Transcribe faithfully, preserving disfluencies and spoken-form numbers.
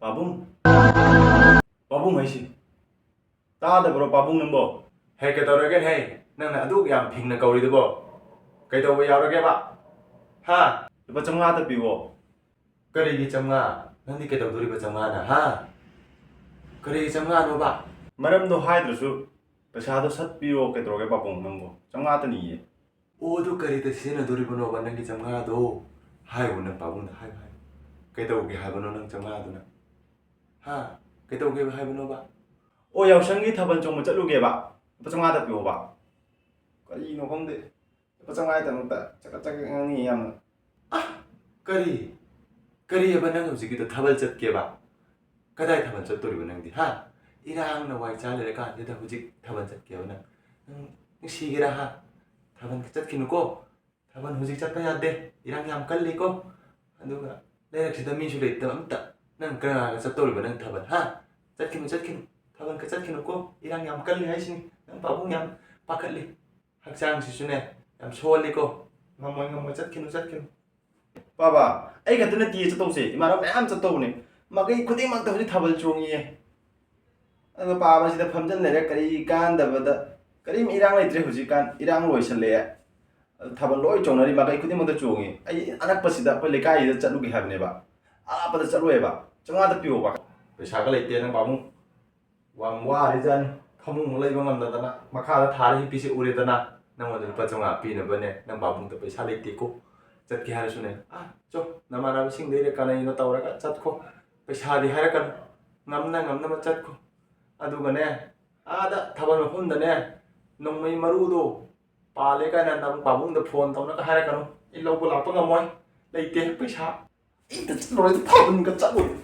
ꯄꯥꯕꯨꯡ? ꯄꯥꯕꯨꯡ ꯍꯥꯏꯁꯤ ꯇꯥꯗꯕ꯭ꯔꯣ, ꯄꯥꯕꯨꯡ ꯅꯪꯕꯣ? ꯍꯦ, ꯀꯩꯗꯧꯔꯒꯦ? ꯍꯦ, ꯅꯪꯅ ꯑꯗꯨꯛ ꯌꯥꯝ ꯐꯤꯡꯅ ꯀꯧꯔꯤꯗꯨꯕꯣ? ꯀꯩꯗꯧꯕ ꯌꯥꯎꯔꯒꯦꯕ? ꯍꯥ? ꯂꯨꯄꯥ ꯆꯥꯝꯃꯉꯥꯗ ꯄꯤꯌꯣ꯫ ꯀꯔꯤꯒꯤ ꯆꯥꯝꯃꯉꯥ? ꯅꯪꯗꯤ ꯀꯩꯗꯧꯗꯣꯔꯤꯕ ꯆꯥꯝꯃꯉꯥꯅ, ꯍꯥ? ꯀꯔꯤꯒꯤ ꯆꯥꯝꯃꯉꯥꯅꯣꯕ? ꯃꯔꯝꯗꯣ ꯍꯥꯏꯗ꯭ꯔꯁꯨ ꯄꯩꯁꯥꯗꯣ ꯁꯠ ꯄꯤꯔꯣ, ꯀꯩꯗꯧꯔꯒꯦ ꯄꯥꯕꯨꯡ ꯅꯪꯕꯣ? ꯆꯥꯝꯃꯉꯥꯇꯅꯤꯌꯦ꯫ ꯑꯣ, ꯑꯗꯨ ꯀꯔꯤꯗ ꯁꯤꯖꯤꯟꯅꯗꯣꯔꯤꯕꯅꯣꯕ ꯅꯪꯒꯤ ꯆꯥꯝꯃꯉꯥꯗꯣ? ꯍꯥꯏꯌꯨ ꯅꯪ ꯄꯥꯕꯨꯡꯗ, ꯍꯥꯏꯌꯨ, ꯍꯥꯏꯌꯨ꯫ ꯀꯩꯗꯧꯒꯦ ꯍꯥꯏꯕꯅꯣ ꯅꯪ ꯆꯥꯝꯃꯉꯥꯗꯨꯅ? ꯍꯥ? ꯀꯩꯗꯧꯒꯦ ꯍꯥꯏꯕꯅꯣꯕ? ꯑꯣ, ꯌꯥꯎꯁꯪꯒꯤ ꯊꯥꯕꯜ ꯆꯣꯡꯕ ꯆꯠꯂꯨꯒꯦꯕ꯫ ꯂꯨꯄꯥ ꯆꯥꯝꯃꯉꯥꯗ ꯄꯤꯌꯣꯕ꯫ ꯀꯔꯤꯅꯣ ꯈꯪꯗꯦ꯫ ꯂꯨꯄꯥ ꯆꯥꯝꯃꯉꯥꯒꯤꯗꯃꯛꯇ ꯆꯀꯠ ꯆꯀꯠ ꯉꯥꯡꯅꯤꯡꯉꯤ ꯌꯥꯝꯅ꯫ ꯑ, ꯀꯔꯤ? ꯀꯔꯤꯑꯕ ꯅꯪ ꯍꯧꯖꯤꯛꯀꯤꯗꯣ? ꯊꯥꯕꯜ ꯆꯠꯀꯦꯕ? ꯀꯗꯥꯏ ꯊꯥꯕꯜ ꯆꯠꯇꯣꯔꯤꯕ ꯅꯪꯗꯤ, ꯍꯥ? ꯏꯔꯥꯡꯅ ꯋꯥꯏ ꯆꯥ ꯂꯩꯔꯀꯥꯟꯁꯤꯗ ꯍꯧꯖꯤꯛ ꯊꯥꯕꯜ ꯆꯠꯀꯦꯕ ꯅꯪ? ꯅꯪ, ꯅꯪ ꯁꯤꯒꯦꯔꯥ, ꯍꯥ? ꯊꯥꯕꯜ ꯆꯠꯈꯤꯅꯨꯀꯣ꯫ ꯊꯥꯕꯜ ꯍꯧꯖꯤꯛ ꯆꯠꯄ ꯌꯥꯗꯦ, ꯏꯔꯥꯡ ꯌꯥꯝ ꯀꯜꯂꯤꯀꯣ꯫ ꯑꯗꯨꯒ ꯂꯩꯔꯛꯁꯤꯗ ꯃꯤꯁꯨ ꯂꯩꯇꯕ ꯑꯝꯇ꯫ ꯅꯪ ꯀꯅꯥꯒ ꯆꯠꯇꯧꯔꯤꯕ ꯅꯪ ꯊꯥꯕꯜ, ꯍꯥ? ꯆꯠꯈꯤꯅꯨ, ꯆꯠꯈꯤꯅꯨ꯫ ꯊꯥꯕꯜꯒ ꯆꯠꯈꯤꯅꯨꯀꯣ, ꯏꯔꯥꯡ ꯌꯥꯝ ꯀꯜꯂꯤ ꯍꯥꯏꯁꯤꯅꯤ꯫ ꯅꯪ ꯄꯥꯕꯨꯡ ꯌꯥꯝ ꯄꯥꯈꯠꯂꯤ꯫ ꯍꯛꯆꯥꯡꯁꯤꯁꯨꯅꯦ, ꯌꯥꯝ ꯁꯣꯜꯂꯤꯀꯣ꯫ ꯉꯝꯃꯣꯏ, ꯉꯝꯃꯣꯏ, ꯆꯠꯈꯤꯅꯨ, ꯆꯠꯈꯤꯅꯨ꯫ ꯄꯥꯕ, ꯑꯩ ꯈꯛꯇ ꯅꯠꯇꯤꯌꯦ ꯆꯠꯇꯧꯁꯦ, ꯏꯃꯥꯟꯅꯕ ꯃꯌꯥꯝ ꯆꯠꯇꯧꯕꯅꯦ꯫ ꯃꯈꯩ ꯈꯨꯗꯤꯡꯃꯛꯇ ꯍꯧꯖꯤꯛ ꯊꯥꯕꯜ ꯆꯣꯡꯉꯤꯌꯦ꯫ ꯑꯗꯣ ꯄꯥꯕꯁꯤꯗ ꯐꯝꯖꯤꯟ ꯂꯩꯔꯦ, ꯀꯔꯤ ꯀꯥꯟꯗꯕꯗ꯫ ꯀꯔꯤꯝ ꯏꯔꯥꯡ ꯂꯩꯇ꯭ꯔꯦ ꯍꯧꯖꯤꯛꯀꯥꯟ, ꯏꯔꯥꯡ ꯂꯣꯏꯁꯜꯂꯛꯑꯦ꯫ ꯑꯗꯣ ꯊꯥꯕꯜ ꯂꯣꯏ ꯆꯣꯡꯅꯔꯤ, ꯃꯈꯩ ꯈꯨꯗꯤꯡꯃꯛꯇ ꯆꯣꯡꯉꯤ꯫ ꯑꯩ ꯑꯅꯛꯄꯁꯤꯗ ꯑꯩꯈꯣꯏ ꯂꯩꯀꯥꯏꯁꯤꯗ ꯆꯠꯂꯨꯒꯦ ꯍꯥꯏꯕꯅꯦꯕ, ꯑꯔꯥꯞꯄꯗ ꯆꯠꯂꯣꯏꯕ꯫ ꯆꯥꯝꯃꯉꯥꯗ ꯄꯤꯌꯣꯕ꯫ ꯄꯩꯁꯥꯒ ꯂꯩꯇꯦ ꯅꯪ ꯄꯥꯕꯨꯡ꯫ ꯌꯥꯝ ꯋꯥꯔꯤꯖꯥꯠꯅꯤ꯫ ꯐꯃꯨꯡ ꯂꯩꯕ ꯉꯝꯗꯗꯅ ꯃꯈꯥꯗ ꯊꯥꯔ ꯍꯤꯞꯄꯤꯁꯦ ꯎꯔꯦꯗꯅ꯫ ꯅꯪꯉꯣꯟꯗ ꯂꯨꯄꯥ ꯆꯥꯝꯃꯉꯥ ꯄꯤꯅꯕꯅꯦ ꯅꯪ ꯄꯥꯕꯨꯡꯗ ꯄꯩꯁꯥ ꯂꯩꯇꯦꯀꯣ꯫ ꯆꯠꯀꯦ ꯍꯥꯏꯔꯁꯨꯅꯦ, ꯑꯥ, ꯆꯣ, ꯅꯃꯥꯟꯅꯕꯁꯤꯡꯗꯩꯔ ꯀꯅꯥꯅꯣ ꯇꯧꯔꯒ ꯆꯠꯈꯣ꯫ ꯄꯩꯁꯥꯗꯤ ꯍꯥꯏꯔꯛꯀꯅꯨ, ꯉꯝꯅ ꯉꯝꯅꯕ ꯆꯠꯈꯣ꯫ ꯑꯗꯨꯒꯅꯦ, ꯑꯥꯗ ꯊꯥꯕꯜ ꯃꯐꯝꯗꯅꯦ ꯅꯣꯡꯃꯩ ꯃꯔꯨꯗꯣ ꯄꯥꯜꯂꯦ ꯀꯥꯏꯅ ꯅꯪ ꯄꯥꯕꯨꯡꯗ ꯐꯣꯟ ꯇꯧꯅꯒ ꯍꯥꯏꯔꯛꯀꯅꯨ꯫ ꯑꯩ ꯂꯧꯕ ꯂꯥꯛꯄ ꯉꯝꯃꯣꯏ, ꯂꯩꯇꯦ ꯄꯩꯁꯥ꯫ ꯑꯩꯗ ꯆꯠꯂꯨꯔꯗꯤ ꯊꯥꯕꯜꯒ ꯆꯠꯂꯣꯏ꯫